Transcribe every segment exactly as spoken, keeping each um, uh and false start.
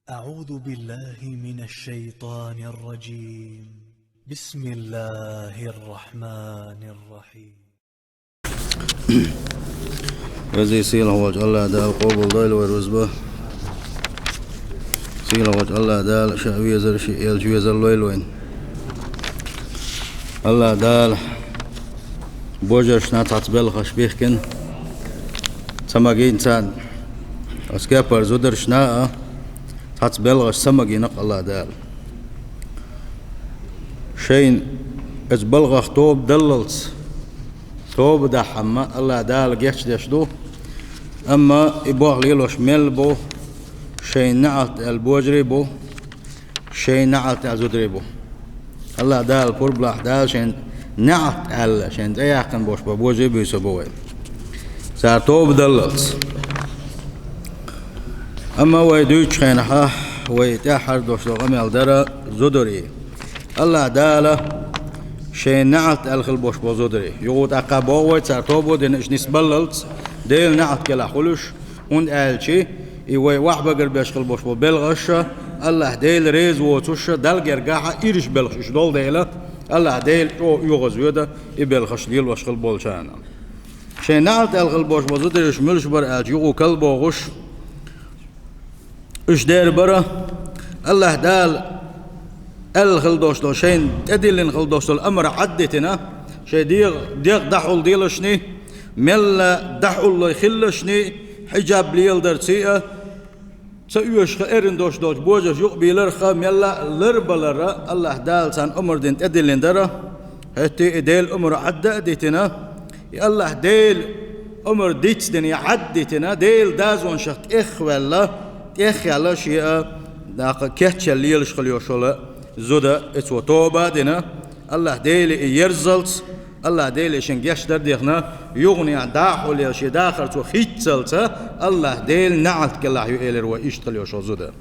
أعوذ بالله من الشيطان الرجيم. بسم الله الرحمن الرحيم. Веза-сийлахь волчу АллахӀ Дала къобалдойла вай рузба. Сийлахь волчу АллахӀ Дала Ша везар, Шен элча везар лойла вайна. АллахӀ Дала божаршна цхьацца белхаш бихкина, ца магийна царна. Оцу кепара зударшна а цхьацца белхаш ца магийна-кх АллахӀ Дала. Шайна оцу балхах тоба даллалц, тоба дахьамма АллахӀ Дала гечдеш ду, амма и болх лелош мел бу, шайна неӀалт аьлла божарий бу, шайна неӀалт аьлла зударий бу. АллахӀ Дала пурба лахь, Дала шайна неӀалт аьлла, шайна тӀеяьккхина болуш болу божарий буьйсур бу вай, цара тоба даллалц. Амма вай дуьйцучу хенахь, вай тӀаьххьара долуш долу къамел дара зударий. АллахӀ Дала шайна неӀалт аьлла хила болуш болу зударий. Юха тӀаккха боху вай, цара тоба а дина, уьш нисбаллалц Делан неӀалт кӀелахь хуьлуш, хӀунда аьлча и вай охьабагарбеш хила болуш болу белхаш а, АллахӀ Дела реза воцуш а, Далла гергахь а ирча белхаш уьш долу дела, АллахӀ Дела чӀогӀа оьгӀазвоьду и белхаш лелош хила болчарна. Шайна неӀалт аьлла хила болуш болу зударий уьш муьлш бара аьлча, юха калбохуш, уьш дера бара, АллахӀ Дала аьлла хила долуш долу, шайна тӀедиллина хила долуш долу амар Ӏад а дитина, шайн дегӀ, дегӀ дӀахьулделлашний, мелла дӀахьуллой хиллашний, хьиджаб леладарций а, ца оьшуш а эрна долуш долчу божарша юкъабийларх а, мелла а ларбалар а АллахӀ Дала царна амар дина тӀедиллина дара. ХӀетте и Делан амар Ӏад а дитина, и АллахӀ Делан амар дицдина, и Ӏад а дитина, Делан дозанашах тӀехваьлла, тӀехъяьлла шен а, даккха кечъяьлла лелаш хила йолуш йолу зуда, и цо тоба а дина, АллахӀ Деле и ерзалц, АллахӀ Деле шен гечдар а дехна, юханехьа дӀахьулъелла шен дахар цо хӀитталц, АллахӀ Делан неӀалт кӀелахь ю элира вай иштта хила йолуш йолу зуда.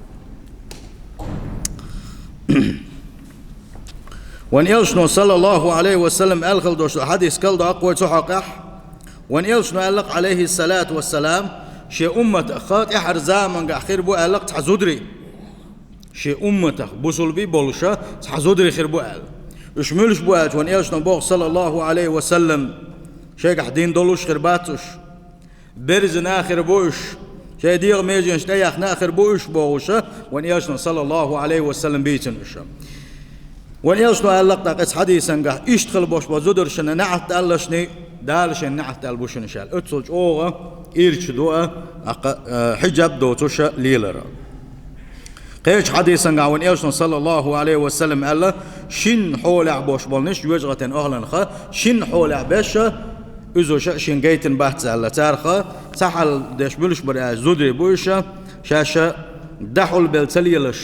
Вайн элчано, саллаллаху Ӏалайхи ва саллам, аьлла хила долуш долу хьадис кхалдаккха вай цу хьокъехь. Вайн элчано аьлла-кх, Ӏалайхиссалату вассалам, шен умматах тӀаьхьара замангахь хир бу аьлла-кх цхьа зударий. Шен умматах бусулба болуша цхьа зударий хир бу аьлла. Уьш муьлш бу аьлча, вайн элчано боху, саллаллаху Ӏалайхи ва саллам, шайгахь дин долуш хир бац уьш. Берзина хир бу уьш, шайн дегӀан меженаш тӀеяхна хир бу уьш бохуша, вайн элчано, саллаллаху Ӏалайхи ва саллам, бийцина уьш. Вайн элчано аьлла-кх тӀаккха оцу хьадисангахь, иштта хила болуш болу зударшна неӀалт даллашний, Дала шен неӀалт аьлла бу шуна аьлла. Оццул чӀогӀа ирча ду а, аккха, а, хьиджаб доцуша лелара. Кхечу хьадисангахь вайн элчано, саллаллаху Ӏалайхи ва саллам, аьлла, шина хьолехь болуш болниш, жоьжахатин охьаланха, шина хьолехь беша, уьзуша шен гайтина бац аьлла. Царах цхьа хьал деш муьлш бара аьлча, зударий бу уьша, шаьша дӀахьулбелла ца лелаш,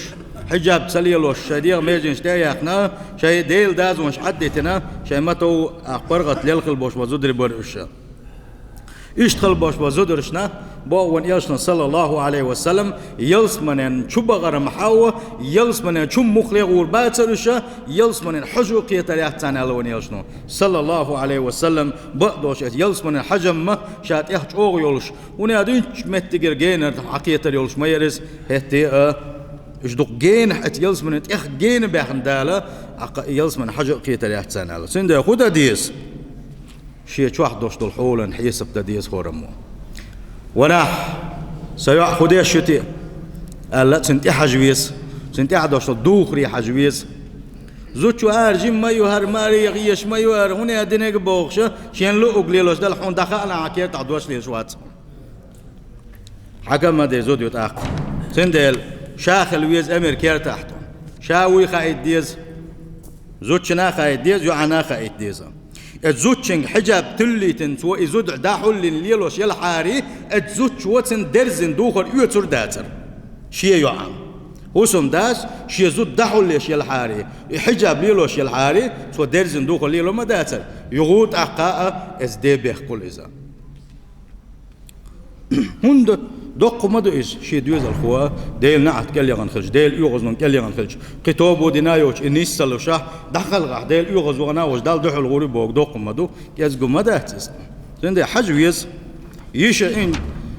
хьиджаб ца лелош, шайн дегӀан меженаш тӀе а яьккхина, шайн Делан дозанаш Ӏад а дитина, шайн матов а паргӀат лелла хила болуш болу зударий бара уьша. Иштта хила болуш болу зударшна, боху вайн элчано, саллаллаху Ӏалайхи ва саллам, ялсаманин чу бахаран хьал а, ялсаманин чу муххале гӀур бацара уьша, ялсаманин хьожа кхетар яц царна аьлла вайн элчано, саллаллаху Ӏалайхи ва саллам, бакъдолуш оцу ялсаманин хьожамма ша тӀех чӀогӀа йолуш, хӀунда аьлча дуьнчу меттигера генара тӀехь кхетар йолуш ма яра иза, хӀетте а, уьш дукха генахь оцу ялсаманин тӀех гена баьхна Дала, аккха ялсаманин хьожа кхетар яц царна аьлла. Цундела хӀун дан деза? Шен чохь долуш долу хьолан хьесап дан деза хӀораммо. Ванах, сан йоӀ хӀун деш ю те? Аьлла, цуьнан тӀе хьажа веза, цуьнан тӀехь долуш долу духаре хьажа веза. Зудчо ара жима ма ю хӀара, маре гӀеша ма ю хӀара, хӀунда динарг бохуша, шен луъург лелош дала, хьуна дӀахаана хьан кертахь дош лелаш вац. Хьакам ма де, зуда ю тӀаккха. Цундела ша хила веза амир кертахь тхуна. Ша вуй хаийта деза, зудчунна а хаийта деза, йоӀанна а хаийта деза. Оцу зудчуьнга хьиджаб туьллийтина цо и зуда дӀахьуллина лелош елхьарий, оцу зудчо цуьнан дерзина духар оьцур а дацара шен йоӀана. ХӀусамдас шен зуда дӀахьулъеш елхьарий, и хьиджаб лелош елхьарий, цо дерзина духар лело ма дацара, юха тӀаккха а оцу ден бехкахула иза. ХӀунда доккха ма ду иза, шен доьзалхо Делан неӀалт кӀел яхана хилча, Делан оьгӀазло кӀел яхана хилча, кхин тоба дина йоцуш, и нис ца лушахь, дӀакхалхахь, Делан оьгӀаз вахана а волуш, Далла дуьхьал гӀур ю боху доккха ма ду, кӀезиг ма дац иза. Цундела хьажа веза, йиша ин,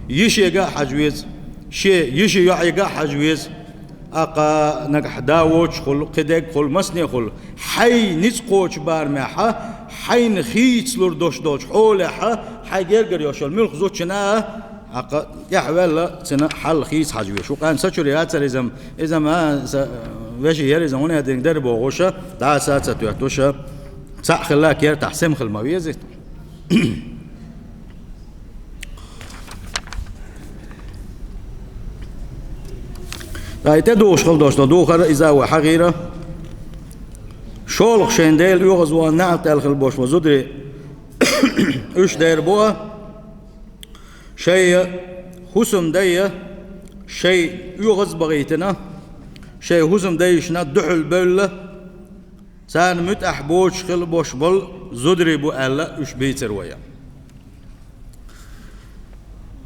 йишега а хьажа веза, шен йиши йоӀега а хьажа веза. Аккха нагахь да воцуш хуьлу, кхидерг хуьлу, масане хуьлу, хьайн ницкъ кхочу барамехь, хьайна хийцалур долуш долчу хьолехь, хьайн гергара йолуш йолу муьлхха зудчунна а, аккха тӀаьхьаваьлла, цуьнан хьал хийца хьажа везаш ву. Къаьмнийн са чуьра яцара иза-м, иза-м, а, сан вешин яра иза, хӀунда аьлла динга дара бохуш, дӀаса а ца тоьттуш, цхьаъ хилла кертахь сема хила ма везий. Ткъа и тӀедухуш хила долуш долу духар иза а вай хьахийра. ШолгӀа шайна Дела оьгӀазвахана неӀалт аьлла хила болуш болу зударий, уьш дера бу а, шайн хӀусамдайна шайн оьгӀаз а бахийтина, шайн хӀусамдайшна дуьхьал бевлла, царна муьтӀахь боцуш хила болуш болу зударий бу аьлла, уьш бийцира вай.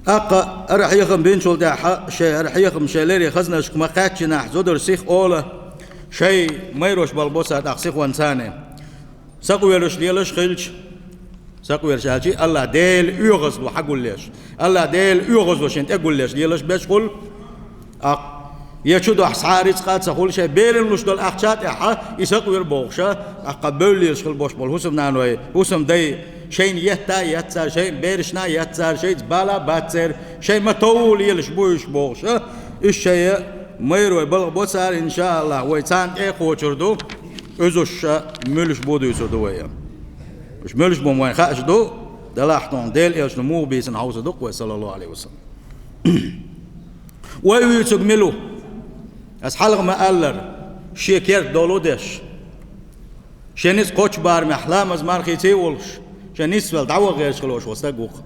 Аккха хӀара хьехам бинчул тӀаьхьа, шайн хӀара хьехам шайн леррина хазнашка ма-кхаьччинехь, зударий сиха олу, шайн майрош балха бо цара тӀаккха сихонца. Сакъоьруш лелаш хилча, сакъоьруш аьлча, АллахӀ Делан оьгӀазло хьагулъеш, АллахӀ Делан оьгӀазло шайна тӀегулъеш лелаш беш хуьлу. Аккха, я чу дохьуш схьа а рицкъа а ца хуьлу, шайн берана луш долу ахча тӀехь и сакъоьру бохуш, аккха бевлла лелаш хила болуш болу хӀусамнаной, хӀусамдай, шайна етта а етта цара, шайн берашна а етта цара, шайца бала а бац церан, шайн ма-товву лелаш бу уьш бохуш, уьш шайн майрой балха бо цара, иншааллахӀ, вай царна тӀе а кхочур ду, иза уьш муьлш бу дуьйцур ду вай. Уьш муьлш бу вайна хууш ду, делахь тхуна Делан элчано муха бийцина хьовса ду-кх вай, саллаллахӀу Ӏалайхи ва саллам. Вай вуьйцург мила ву? Ас хьалха ма-аллара, шен керта долу деш, шен ницкъ кхочу барамехь ламаз-мархица а волуш, шен нисвелла дӀаваха гӀерташ хила волуш волу стаг ву-кх.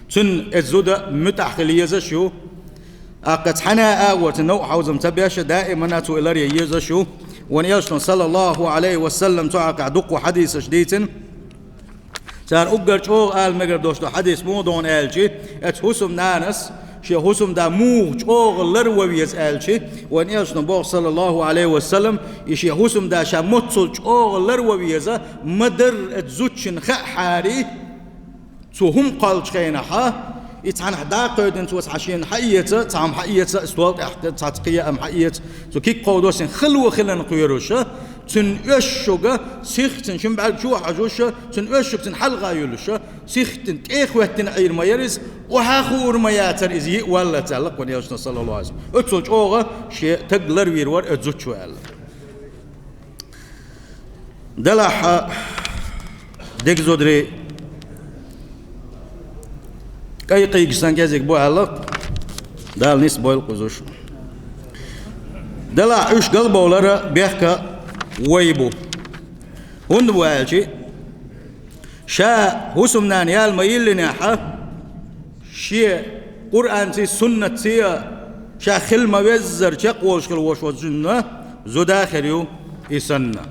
Цуьнан оцу зуда муьтӀахь хила езаш ю. Аккха цхьана а агӀор цуьнан новкъа хьовзам ца беш, даимана цо и ларъян езаш ю. Вайн элчано, саллаллахӀу Ӏалайхи ва саллам, цу хьокъехь дуккха хьадисаш дийцина. Цара уггар чӀогӀа ала мегар долуш долу хьадис муха ду аьлча, оцу хӀусамнанас шен хӀусамда муха чӀогӀа ларван веза аьлча, вайн элчано боху, саллаллахӀу Ӏалайхи ва саллам, и шен хӀусамда ша маццул чӀогӀа ларван веза, ма-дарра оцу зудчунна хаахьара, цо хӀума кхоллучу хенахь, и цхьанхьа дӀа а кхевдина, цо цхьа шена хьаэца, цхьа хӀума хьаэца, стол тӀехь цхьацца кхин яа хӀума хьаэца, цо куьг кховдо, цуьнан хало хиларна кхоьруш, цуьнан оьшшуг сихха цуьнан шина бӀаьрга чу хьожуш, цуьнан оьшшуг цуьнан хьалха юьллуш, сихха цунна тӀе а хӀоьттина Ӏийр ма яра иза, охьа а хуур ма яцара иза йиъ валлалц аьлла-кх вайн элчано, саллаллахӀу Ӏалайхи ва саллам. Оццул чӀогӀа шен стаг ларвийр вара оцу зудчо аьлла. Делахь, дика зударий, кӀайн кхийгаш санна кӀезиг бу аьлла, Дала нисбойла-кх уьш. Делахь, уьш галбовлар бехк вай бу. ХӀунда бу аьлча, ша хӀусамнана яла ма-йиллинехь, шен Къуръанций, суннатций а ша хила ма-веззара чекхволуш хила волуш волчунна зуда хир ю и санна.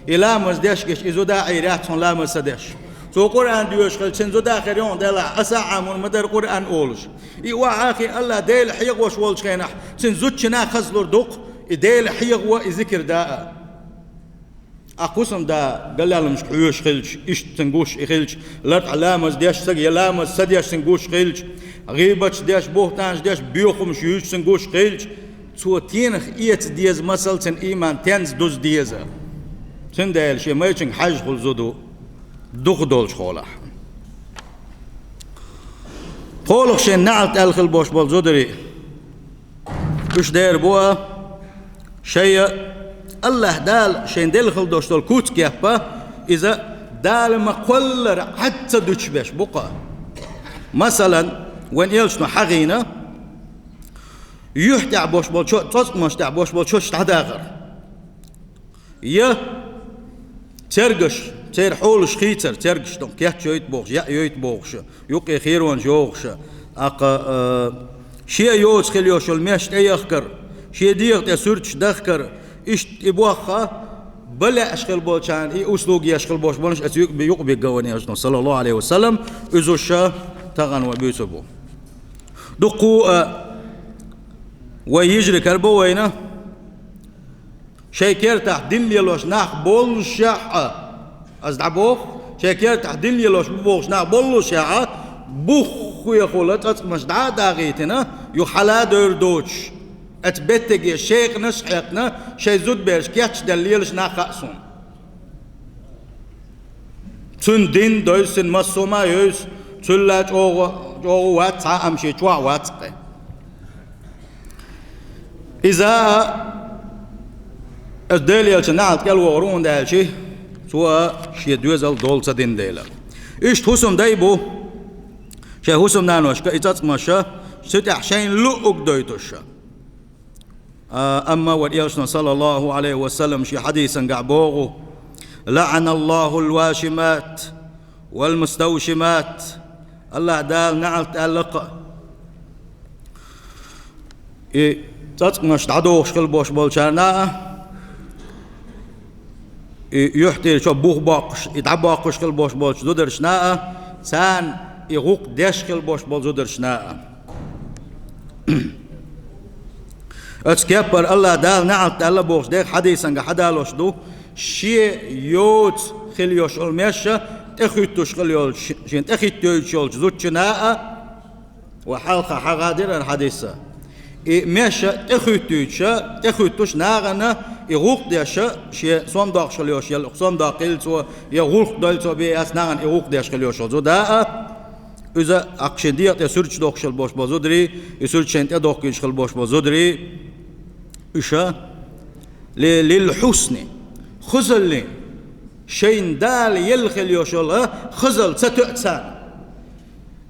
И ламаз деш гича, и зуда Ӏийр яц хьуна ламаз ца деш. Цо Къуръан доьшуш хилча, цуьнан зуда хир ю хьуна, делахь, аса а Ӏамор ма дара Къуръан олуш. И охьа а хиъна, АллахӀ Дела хьехош волчу хенахь, цуьнан зудчунна хазлур ду-кх и Дела хьехо, и зикр дан а. Аккха хӀусамда галъяламашка хьоьжуш хилча, иштта цуьнан гуш и хилча, лартӀехь ламаз деш стаг я ламаз ца деш цуьнан гуш хилча, гӀийбаташ деш, бухтанаш деш, боьхамаш юьйцуш цуьнан гуш хилча, цо тенах эца деза, масала, цуьнан ийман тенза дуза деза. Цундела шен майрачуьнга хьажжа хуьлу зуда, дукха долчу хьолахь. КхоалгӀа шайна неӀалт аьлла хила болуш болу зударий. Уьш дера бу а, шайн АллахӀ Дала шайна делла хила долуш долу куц-кеп а, иза Дала ма-кхоллара Ӏад ца дуьтуш беш бу-кх. Масалан, вайн элчано хьахийна, юьхь тӀехь болуш болу чо-, цӀоцкъамаш тӀехь болуш болу чош дӀадахар. Я цергаш, церан хьолаш хийцар, цергаш, кеч йойту бохуш, яа йойту бохуш, юккъе херонаш йохуш, аккха, а, шен йоцу хила йолуш йолу меш тӀеяхкар, шен дегӀа тӀе суьрташ дахкар, иштта и боххуш, бан лаьаш хила болчарна и услуга еш хила болуш болуш, оцу юкъ-, юкъабигга вайн элчано, саллаллахӀу Ӏалайхи ва саллам, уьш тахана вай буьйцур бу. Дуккха а вай йижарий карабо вайна, шайн кертахь дин лелош нах боллушехь а, ас дӀабоху, шайн кертахь дин лелош бу бохуш нах боллушехь а, бух хуьйхула цӀоцкъамаш дӀа а дагӀийтина, юха хьала а девр доцуш, Оцу беттаге шекъанаш а хьекхна, шайн зудабераш кечделла лелаш нах хаьа суна. Цуьнан дин а дойза, цуьнан массо а ма йойза, цул а чӀогӀа, чӀогӀа вац цхьа а, амма шен чохь вац кхин. Иза а, аса Делан Элчанан неӀалт кӀел вогӀур ву, хӀунда аьлча цо шен доьзал дола ца дина дела. Иштта хӀусамдай бу, шайн хӀусамнаношка и цӀацкъамаш, цу тӀехь шайна луъург дойтуш. А, амма вайн Элчано, саллаллаху Ӏалайхи ва саллам, шен хьадисангахь боху: «ЛаӀаналлахул вашимат вал муставшимат». АллахӀ Дала неӀалт аьлла кхаъ и цӀацкъамаш дӀадохуш хила бош болчарна а, и юьхь тӀера чо бух боккхуш, и дӀабоккхуш хила бош болчу зударшна а, царна и гӀуллакх деш хила бош болу зударшна а. Оцу кеппара АллахӀ Дала неӀалт аьлла бохуш дерг хьадисангахь хьадалош ду, шен йоцу хила йолуш йолу меш тӀехуьттуш хила йолчу, шен тӀехуьттуьйтуш йолчу зудчунна а, ва хьалха хьагӀадира хьадиса. И меш тӀехуьттуьйтуш, тӀехуьттуш нахана и гӀуллакх деш, шен сом доккхуш хила йолуш, я сом доккхийла цо, я гӀуллакх дойла цо бен, яц нахана и гӀуллакх деш хила йолуш йолу зуда а, иза аккха шен дегӀа тӀе суьрташ дохкуш хила бош болу зударий, и суьрташ шайна тӀедохкуьйтуш хила бош болу зударий, уьш ле-, лил хьусни, хазаллин, шайна Дала елла хила йолуш йолу хазалла ца тоьа царна.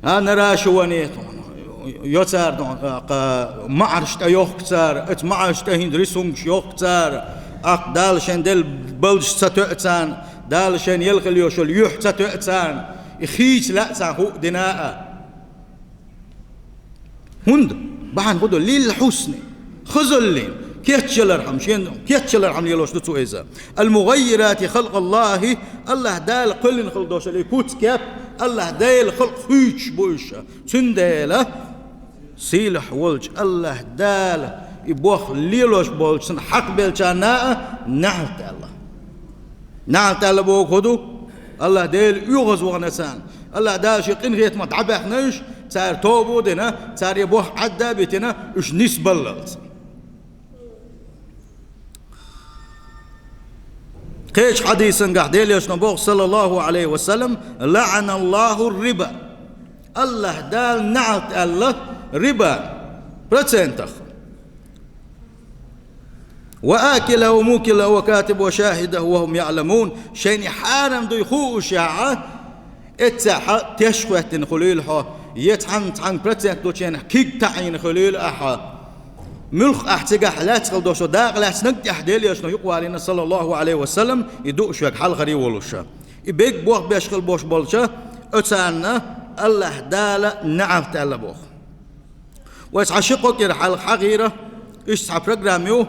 А, наращивание йо цара, кха, маӀарш тӀе йохку цара, оцу маӀарш тӀе хӀинца рисункаш йохку цара, аккха Дала шайн делла балдаш ца тоьа царна, Дала шайна елла хила йолуш йолу юьхь ца тоьа царна, и хийца лаьа царна хӀуъа дина а. ХӀунда? Бахьана хӀун ду? Лил хьусни. Хазаллин, кечъялархьама, шен кечъялархьама лелош ду цо иза. Ал-мугӀаййирати халкъаллахӀи, АллахӀ Дала кхоьллина хила долуш долу и куц-кеп, АллахӀ Делан халкъ хуьйцуш бу уьш. Цундела сийлахь волчу АллахӀ Дала и боху лелош болчу цунна хьакъ беллачарна а неӀалт аьлла. НеӀалт аьлла бохург хӀун ду? АллахӀ Дела оьгӀазвахана царна. АллахӀ Дала шен къинхетамах дӀабаьхна уьш, цара тоба а дина, цара и боху Ӏадда а битина, уьш нисбаллалц. Кхечу хьадисангахь Делан Элчано боху, саллаллаху Ӏалайхи ва саллам: «ЛаӀаналлаху риба». АллахӀ Дала неӀалт аьлла риба, процентах. «Ва акилаху ва мукилаху ва катибаху ва шахидаху ва хӀум яӀламун». Шайна и хьарам дуй хуушехь, эццехь теш хӀоьттина хуьлийла хьо, я цхьана, цхьана процент долчу хенахь куьг таӀийна хуьлийла ахьа. Муьлхха ахь цигахь лаьцна хила долуш дакъа лаьцнарг тӀехь Делан Элчано юкъавалийна, саллаллаху Ӏалайхи ва саллам, и дууш верг хьалхара волуш. И берриг бохбеш хила бош болчу оцарна АллахӀ Дала неӀалт аьлла боху. Вай цхьа ши-кхо кӀира хьалха хьахийра, иштта цхьа программа ю,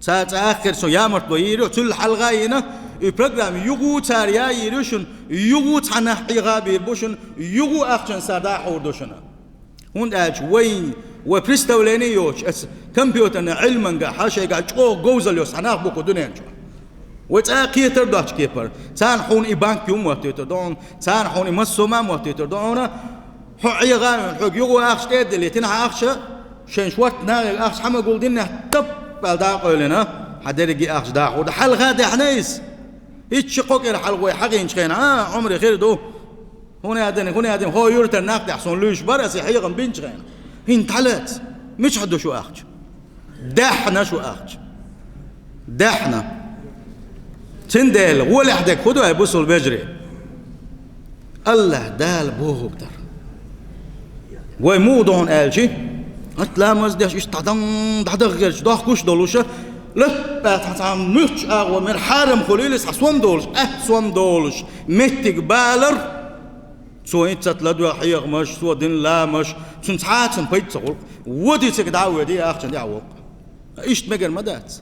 цхьа цӀа аьхкира, со ямартло йийр ю, цул хьалха а йина, и программа юха цара яйийр ю шуна, юха цхьа нах Ӏеха а бийр бу шуна, юха ахчанца дӀахьур ду шуна. ХӀунда аьлча вайн, вай представление йоцуш, аса компьютерный Ӏилманга хьан шайга чӀогӀа говзалла йоцу цхьа нах бу кху дуьнен чохь. Вай цкъа а кхетар доцчу кепара. Царна хьуна и банк юм моттуьйтур ду хьуна, царна хьуна и массо а ма моттуьйтур ду хьуна. Хьо Ӏеха а вина, хьоьга юха ахча тӀе а диллийтина, хьан ахча, шайн шортта нахе ахча хьан ма гулдиннехь, тап аьлла дӀа а къевлина, хьан дерриге ахча дӀахьур ду. Хьалха а даьхьна иза. ХӀинца ши-кхо кӀира хьалха вай хьахийначу хенахь, а, Ӏумаре хир ду. ХӀун а дина, хӀун а дина, хьо юьртара нах тӀехь суна луьйш бара, аса и хьехам бинчу хенахь. ХӀинца дӀалаца. Мичахь ду шу ахча? Даьхьна шу ахча. Даьхьна. Цундела, гӀолехь дерг хӀун ду, ай бусул вежарий? АллахӀ Дала бохург дар. Вай муха ду хьуна аьлчи, хӀатта ламаз деш, иштта дӀадан, дӀадаххарчу дохкуш долуша, лаппа цхьа, цхьа муьлххачу агӀо мера хьарам хуьлийла, цхьа сом долуш, атта сом долуш, меттиг балар, цо хӀинццат ладоьгӀна хьехамаш, цо дина ламаш, цунна цхьа а цунна пайда ца гӀуллакх. Води цига дӀа а воьди, ахчан тӀехь а воккху. Иштта мегар ма дац.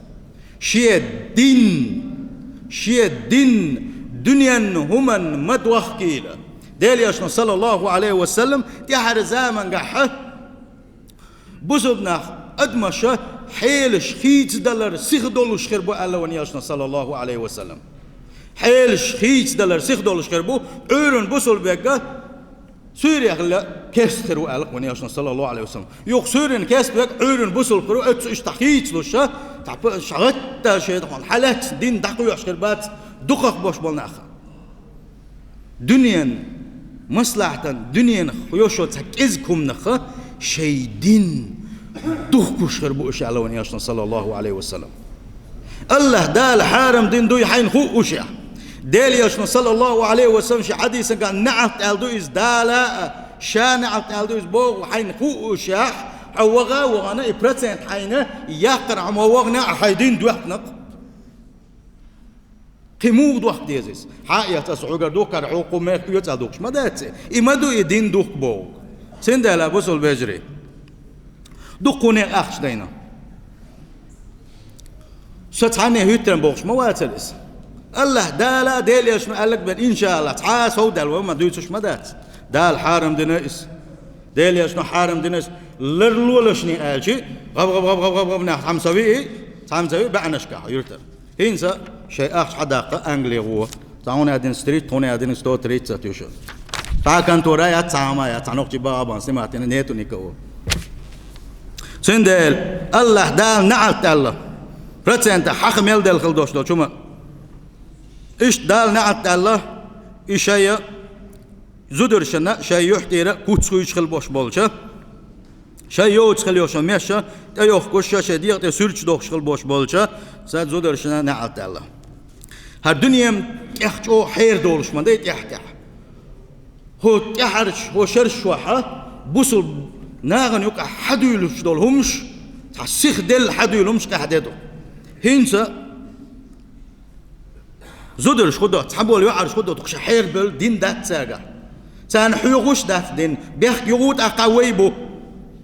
Шен дин, шен дин дуьненна хӀуманна ма дохкийла. Делан Элчано, саллаллаху Ӏалайхи ва саллам, тӀаьхьара замангахьа бусулба нах, адамаша хьелаш хийцадалар сиха долуш хир бу аьлла вайн Элчано, саллаллаху Ӏалайхи ва саллам. Хьелаш хийцадалар сиха долуш хир бу, Ӏуьйранна бусулба вегга, Суьйрехь ле кест хир ву аьлла вайн элчано, саллаллаху Ӏалайхи ва саллам. Юха суьйрана кест верг Ӏуьйрана бусулба хир ву, оццу иштта хьийцалуш, цхьа п-, шагӀатта шайна тхьона хьалаьцна дин дӀакхоьхьуш хир бац дукхах бош болу нах. Дуьненан маслахьатан, дуьненах йошо цхьа кӀезиг хӀуманах шайн дин духкуш хир бу уьш аьлла вайн элчано, саллаллаху Ӏалайхи ва саллам. АллахӀ Дала хьарам дина дуй хьайна хуу уьш аьлла. Делан элчано, саллаллаху Ӏалайхи ва саллам, шен хьадисагахь наӀалт аьлла ду иза Дала а, ша наӀалт аьлла ду иза боху хьайна хуу уьш аьлла, хьо ваха а вахана и процент хьайна яккхар хьо ма вахана а хьайн дин доьхкина-кх. Кхин муха дохка деза иза? Хьа а эцна аса хьоьгара духкар хьо кху мех оьцӀал духкуш ма дац и. И ма ду и дин духку бохург. Цундела, бусулба вежарий, дуккха хӀуне ахча дайна. Со цхьанне хӀуьттаран бохуш ма вацара иза. АллахӀ Дала а, Делан элчано аьлларг бен, иншааллахӀ, цхьа а совдаьлла вай ма дуьйцуш ма дац. Дала хьарам дина иза. Делан элчано хьарам дина иза. Ларлолашний аьлча, гӀаб-гӀаб-гӀаб-гӀаб-гӀаб нах цхьамма ца вии, цхьамма ца вии баьӀнашкахь юьртара. ХӀинца шайн ахча хьадаккха Англе гӀо. Цхьа хӀуна аьлла дина сто тридцать, хӀуна аьлла дина сто тридцать уьш. Цхьа контора яц, цхьа хӀума яц, цхьа нохчий бага бан снимать дина, нету никого. Цундела АллахӀ Дала наӀалт аьлла процентах хьаха мел делла хила долуш долчу хӀума. Иштта Дала наӀалт аьлла и шайн зударшна, шайн юьхь тӀера куц хуьйцуш хила бош болча, шайн йоцу хила йолчу мешан тӀейохкуш, шайн дегӀа тӀе суьрташ дохкуш хила бош болча цу зударшна наӀалт аьлла. ХӀара дуьне тӀех чӀогӀа хьер долуш ма дай тӀаьхь-тӀаьхьа. ХӀо тӀаьхьарчу, хӀо шерш чохь а бусулба нахана юкъахь хьадуьйлуш долу хӀумаш, цхьа сиха делла хьадуьйлу хӀумаш къаьхьа де ду. ХӀинца зударш хӀун до, цхьаболу йоӀарш хӀун до, тхо ша хьерабевлла дин дац цаьргахь. Царна хьоьхуш дац дин, бехк юха тӀаккха вай бу.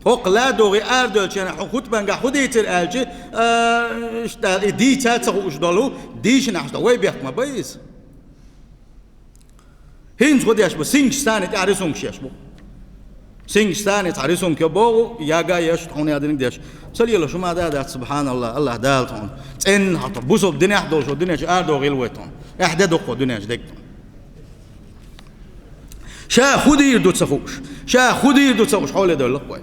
ХӀокху ладогӀий арадоьллачу хенахь хьуна хутбангахь хӀун дийцира аьлча, а, иштта аьлла, и дийца а ца хууш долу, дийшина ахь ду, вай бехк ма бай иза. ХӀинца хӀун деш бу, сингаш царна тӀехь рисункаш еш бу. Сингаш царна цхьа рисунка богӀу, яга еш, тхьуна ядиниг деш. Ца лело шу ма да дац, субханаллах, АллахӀ Дала тхьуна. ЦӀенна хьо тхо бусулба динехь долуш, дуьнен чу арадогӀийла вай тхьуна. Эхь де дуккхо дуьнен чу дерг тхьуна. Ша хӀун дийр ду ца хууш, ша хӀун дийр ду ца хууш, хьоле девлла-кх вай.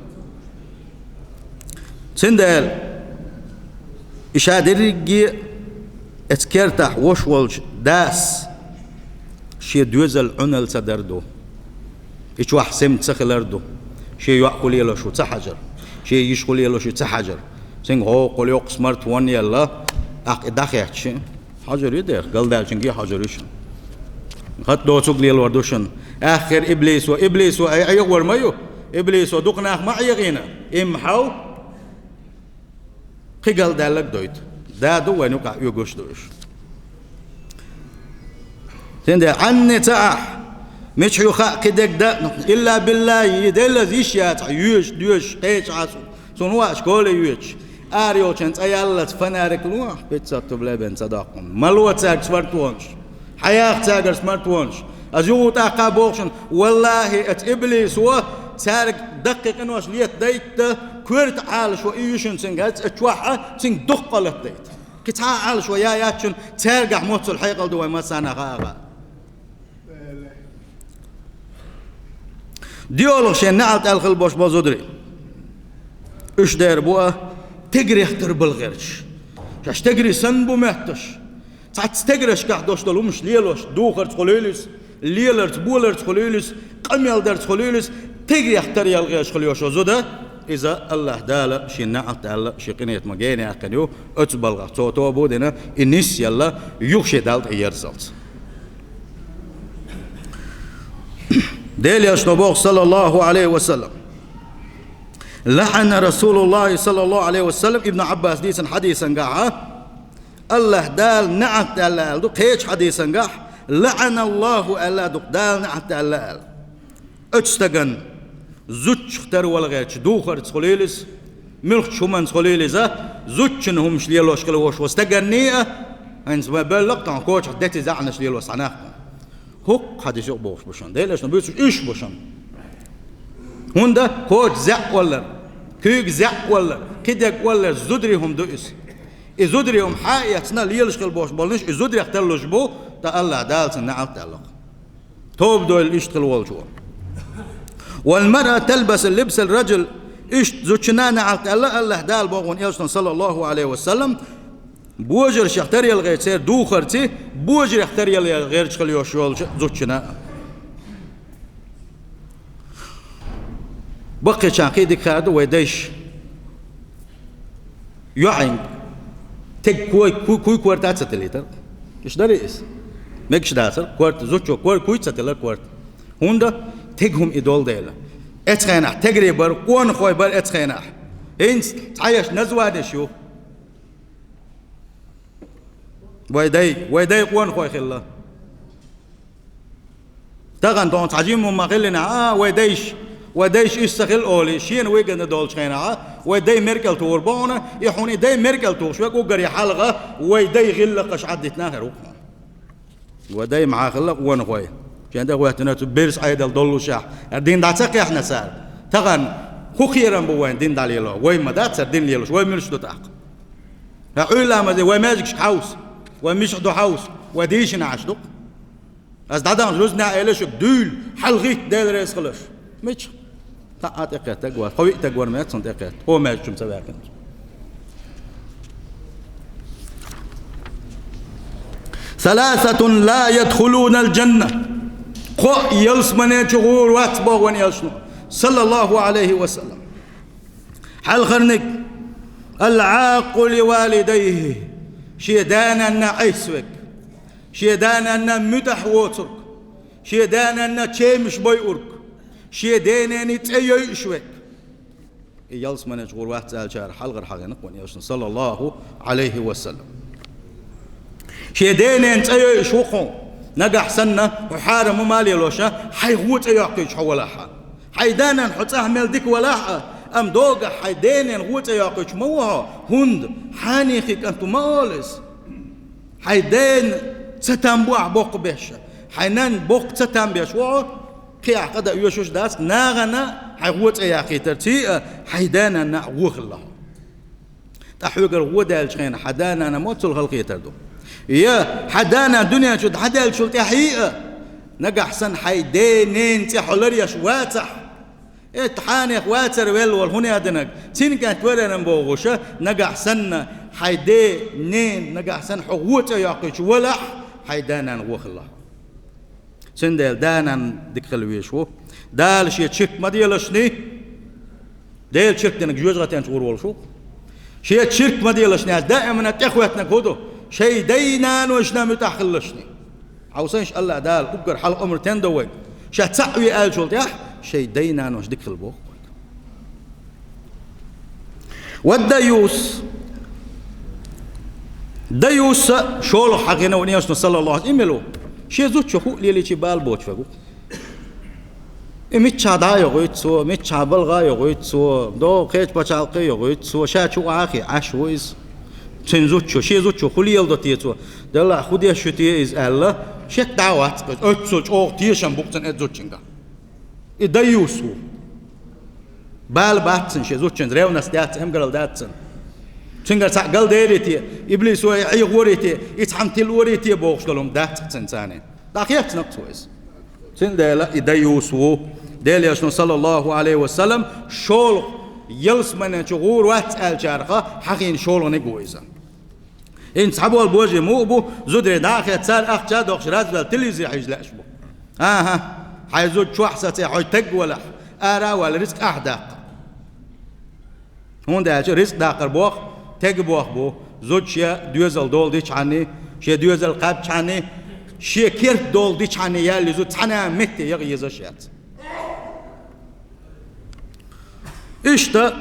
Цундела и ша дерриге а эцу кертахь вош волчу дас шен доьзал Ӏуналла ца дар ду. И чохь сема ца хилар ду. Шен йоӀ хӀун лелош ву ца хьажар. Шен йиша хӀун лелош ю ца хьажар. Цуьнга хӀокхул йоккха смартфон елла, ахь и дӀахетташ. Хьажар ю дера, галдаьллачуьнга хьажар ю шуна. ХӀатта доцург лелор ду шуна. Аьххир иблисо, иблисо ай Ӏехор ма ю. Иблисо дукха нах ма Ӏехийна. Имма хьал кхин галдаьлларг дойту. Да ду вайн юкъахь оьгуш ду уьш. Цундела Ӏанне ца ахь, мича хьоьху хаьа кхин дерг дан, илла биллахӀи, деллаз йиш яц хьан йоьш, доьш, кхечахьа цу. Цунна ваьа школе йоьдуш, ара йолчун цӀа яллалц фонарик ло, пятьдесят рублей бен ца доккхун. Ма ло цаьрга смартфонаш. Хьан яха цаьргара смартфонаш? Аса юха тӀаккха боху шуна, валлахӀи, эца иблисо цаьрга даккхий къинош лета дайта, коьрта Ӏалашо и ю шуна цуьнга, эца чохь а цуьнга дуккха а лата дайта. Кхин цхьа а Ӏалашо я яц шуна, цаьргахь моццул хьекъал ду вайн массарна а хаа. ДоьалгӀа шен неӀалт аьлла хила бош бо зударий. Уьш дера бу а тегарех тарбала гӀерташ. Шаьш тегарий санна бу моьтташ. Цхьацца тегарашкахь дош долу хӀумаш лелош, духарца хуьлийла иза, леларца, боларца хуьлийла иза, къамел дарца хуьлийла иза, тегарех таръяла гӀерташ хила йош йо зуда, иза АллахӀ Дала шен неӀалт аьлла, шен къинхетамах гена яьккхина ю, оцу балхах цо тоба а дина, и нисъелла, юха шен Далла тӀе ерзалц. Делан Элчано боху, саллаллаху Ӏалайхи ва саллам: «ЛаӀана РасулуллахӀи саллаллаху Ӏалайхи ва саллам», Ибн Ӏаббаса дийцина хьадисангахьа, АллахӀ Дала неӀалт аьлла аьлла ду, кхечу хьадисангахь: «ЛаӀаналлаху» аьлла ду, Дала неӀалт аьлла аьлла. Оцу стагана зудчух тарвала гӀерташ, духарца хуьлийла иза, муьлххачу хӀуманца хуьлийла иза, зудчун хӀумаш лелош хила вош ву стаганний а, хӀинца вай бевлла-кх тхьуна кочахь дети заьӀнаш лело цхьа нах тхьуна. ХӀокху хьадис юкъа бохуш бу шуна. Делан Элчано буьйцуш уьш бу шуна. ХӀунда коча заьӀ оллар, куьйга заьӀ оллар, кхин дерг оллар зударий хӀума ду иза. И зударий хӀума хьа а эцна лелаш хила бош болнаш, и зударех тарлуш бу, ткъа АллахӀ Дала цунна неӀалт аьлла-кх. Тоба дойла иштта хила волчо. والمرأة تلبس لبس الرجل, иштта зудчунна наӀалт аьлла АллахӀ Дала боху вайн элчано, саллаллаху Ӏалайхи ва саллам, божаршех таръяларца, церан духарца, божарех таръяларца гӀерташ хила йиш йолчу зудчунна. Баккхийчарна кхин дика хаа ду вайн дайша. ЙоӀ, тега куй, куй, куй корта ца тиллийтар. Иштта дарий иза? Мегаш дацар корта, зудчо куй, куй ца тиллар корта. ХӀунда? Тега хӀума и долу дела. Эцу хенахь тегарий бара, къонахой бара эцу хенахь. ХӀинца цхьаерш названеш ю. Вайн дай, вайн дай къонахой хилла. Тахана тхуна цхьа жимма хӀума хиллехь а, вайн дайша, вайн дайша иштта ца хилла олий, шена вигна долчу хенахь а, вайн дай мера кӀел тухур бу хьуна, и хьуна и дай мера кӀел тухуш верг уггаре хьалха вайн дай гӀиллакхаш Ӏадитина хир ву хьуна. Вайн дай махьа хилла къонахой. Шен тӀе хӀоьттина цу берза Ӏедал доллушехь, дин дӀа ца кхехьна цара. Тахана хӀун кхерам бу вайн дин дӀалело? Вай ма дац цара дин лелош, вай муьлш ду тӀаккха? Ткъа Ӏуьйламаза вай маьждигашка хьовса, вай мичахь ду хьовса, вай дийшина Ӏаш ду-кх. Ас дӀадаханчу рузбанехь элира шуьга, дуьйла, хьалагӀитта, Дела реза хуьлда. Мичахь? ТаьӀа тӀекхеттарг вара, тхо виъ стаг вара, меца цунна тӀекхетта, тхо маьждиг чу ма ца ваьккхинчу. ثلاثة لا يدخلون الجنة. Кхоъ ялсамане чу гӀур вац боху вайн элчано, саллаллаху Ӏалайхи ва саллам. Хьалхарниг, العاق لوالديه, шен да-нанна Ӏеса верг, шен да-нанна муьтӀахь воцург, шен да-нанна чемаш бойург, шен денений цӀе йойуш верг. И ялсамане чу гӀур вац аьллачара хьалхара хьахийна вайн элчано, саллаллаху Ӏалайхи ва саллам. Шен денений цӀе йойуш ву хьо, нагахь санна хьо хьарам хӀума лелош, хьайн гӀо цӀе йоккхуьйтуш хьо валахь а. Хьайн да-нана хьо цӀахь мел дика валахь а, амма догахь хьайн денений гӀо цӀе йоккхуьйтуш ма ву хьо, хӀунда хьанехи кӀант ву ма олу иза. Хьайн дена цатам бу ахь боккха беш, хьайн нанна боккха цатам беш ву хьо, кхин ахь къа дан оьшуш дац, нахана хьайн гӀо цӀе яккхийтарций а, хьайн да-нанна а гӀо хилла хьо. Ткъа хьоьгара гӀо даьллачу хенахь хьан да-нана ма цул халахетар ду. Я хьан да-нана дуьнен чу дӀадаьллачул тӀаьхьа а, нагахь санна хьайн ден-ненан цӀе хьо ларъеш вацахь, и хьанех вацар велла волу хӀун яа динарг, цуьнан кӀант вараран бохуша, нагахь санна хьайн ден-ненан, нагахь санна хьо гӀо цӀе йоккхуьйтуш валахь, хьайн да-нана гӀо хилла хьо. Цундела да-нана дика хила везаш ву. Дала шен чирк ма делашний, Делан чирк динарг жоьжахатен чу гӀур волуш ву. Шен чирк ма делашний, даимана тӀехӀоьттинарг хӀун ду? Шайн дай-нанойшна муьтӀахь хилалашний. Хьовсийша, АллахӀ Дала уггар хьалха омра тен до вайга. Ша цхьаъ ве аьллачул тӀаьхьа, шайн дай-нанойшна дика хила боху вайга. والديوث. Даюс а шолгӀа хьахийна вайн элчано, саллаллаху Ӏалайхи ва саллам, и мила ву? Шен зудчо хӀуъа лелийча бала боцуш верг ву. И миччахь дӀа а йохуьйту цо, миччахь балха а йохуьйту цо, догӀу кхечу пачхьалкхе а йохуьйту цо, ша чу Ӏахий, Ӏаш ву иза. Цуьнан зудчо, шен зудчо хӀун леладо те цо? Делахь, хӀун деш ю те иза аьлла, шек дӀа а вац-кх иза. Оццул чӀогӀа тешам бу-кх цуьнан оцу зудчуьнга. И даюс ву. Бала бац цуьнан шен зудчуьнца, ревность яц, эмгаралла дац цуьнан. Цуьнгара цхьаъ галдерий те, иблисо и Ӏехорий те, и цхьамма тилорий те бохуш долу хӀума дац-кх цуьнан царна. ДӀахецна-кх цо иза. Цундела и даюс ву. Делан элчано, саллаллаху Ӏалайхи ва саллам, шолгӀа ялсамане чу гӀур вац аьллачарах хьахийна шолгӀаниг ву иза. ХӀинца цхьаболу божарий муха бу, зударий дӀа а хетта, цара ахча а доккхуш, развал телевизоре хьежа лаьаш бу. АхӀа, хьайн зуда чохь саций, хьо таг валахь, ара а ваьлла, рицкъ ахь даккха. ХӀунда аьлча рицкъ даккхар боху, тега боху бу, зуда шен доьзал дола дичхьаний, шен доьзал кхаьбчхьаний, шен керта дола дичхьаний яьлла зуда цхьана а метте яха езаш яц. Иштта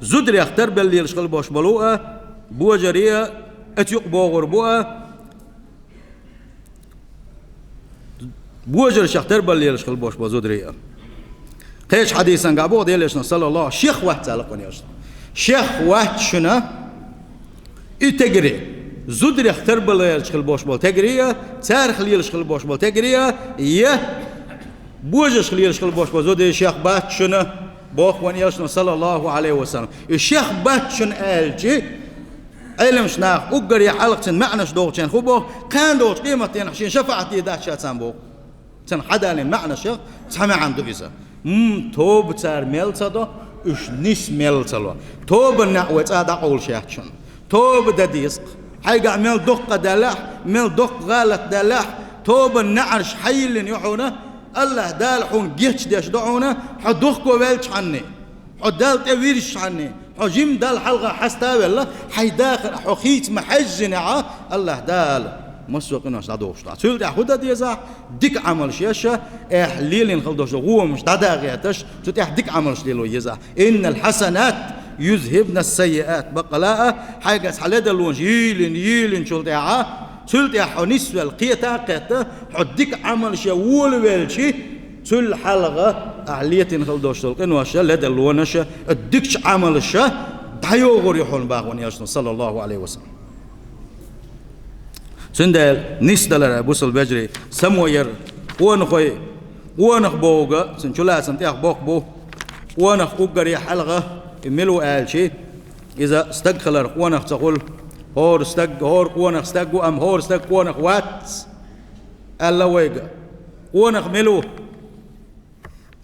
зударех тарбелла лелаш хила бохуш болу а, божарий а, оцу юкъа богӀур бу а, божаршех тарбелла лелаш хила бохуш болу зударий а. Кхечу хьадисан гахь боху Делан элчано, саллаллаху, шех вац аьлла кхунелаш. Шех вац шуна и тегарий, зударех тарбелла лелаш хила бохуш болу тегарий а, царах лелаш хила бохуш болу тегарий а, я божаршех лелаш хила бохуш болу зударий шех бац шуна, боху вайн элчано, саллаллаху Ӏалайхи ва саллам. И шех бац шуна аьлчи, Ӏеламаш наха уггаре хьалха цуьнан маьӀнаш дохучарна хӀун боху, кхана долчу къематдийнахь шен шафаӀат де дац ша царна боху. Цуьнан хьадалин маьӀнашех цхьа маьӀна ду иза. М, тоба цара мел ца до, уьш нис мел ца ло. Тобан неӀ вай цӀа дӀакъовлуш яц шуна. Тоба дан деза-кх. Хьайгахь мел доккха далахь, мел доккха гӀалат далахь, тобан неӀарш хьайиллина ю хьуна, АллахӀ Дала хьуна гечдеш ду хьуна, хьо духко ваьлчхьанний, хьо Далла тӀе вирзичхьанний, хьо жима Далла хьалха хьаста а велла, хьайн дахар хьо хийца ма хьаьжжинехь, АллахӀ Дала массо а къинош дӀадохуш ду хьан. Цул тӀаьхьа хӀун дан деза? Дика Ӏамалш еш, эхь лелийна хила долуш долу гӀомаш дӀадагӀеташ, цу тӀехь дика Ӏамалш лело еза. «Иннал хьасанат юзхибнас саййиат», баккъала а, хьайгахь цхьа ледарлонаш йийлина, йийлинчул тӀаьхьа, цул тӀаьхьа хьо нисвелла кхета а кхетта, хьо дика Ӏамалш ян волавелчи, цул хьалха ахь летийна хила долуш долу къинош, ледарлонаш, дикачу Ӏамалш дӀайогӀур ю хьуна боху вайн Элчано, саллаллаху Ӏалайхи ва саллам. Цундела нисдалар, бусалба вежарий, само яр, къонахой, къонах бохург, цуьнан чулацам тӀехь боккха бу, къонах уггаре хьалха, и мила ву аьлчи, иза стаг хилар къонах ца хуьлу, хӀора стаг, хӀора къонах стаг ву, амма хӀора стаг къонах вац, аьлла вайга. Къонах мила ву?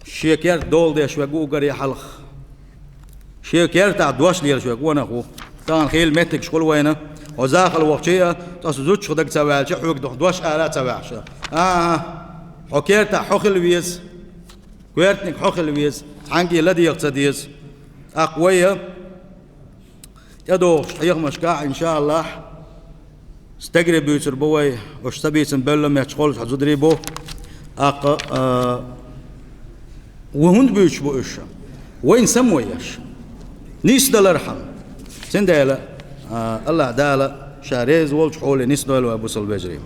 Шен керта дола деш верг ву уггаре хьалха. Шен кертахь дош лелаш верг къонах ву. Тахана хийла меттигаш хуьлу вайна. Хьо захала вахча а, ткъа со зудчух дага ца ваьлча, хьоьга дош ала а ца ваьхьаш. АхӀа, хьо кертахь хьо хила веза, коьртаниг хьо хила веза, цхьаьнгге ладегӀа ца деза. ТӀаккха вай а тӀедогӀучу хьехамашкахь, иншааллахь, стегаре буьйцур бу вай, уьш ца бийцина бевлла меттигаш хуьлу, хьан зударий бу. ТӀаккха, а, вай хӀунда буьйцуш бу уьш? Вайна само еш. Нисдалархьама. Цундела, а, АллахӀ Дала Ша реза волчу хьоле нисдойла вай, бусалба вежарий.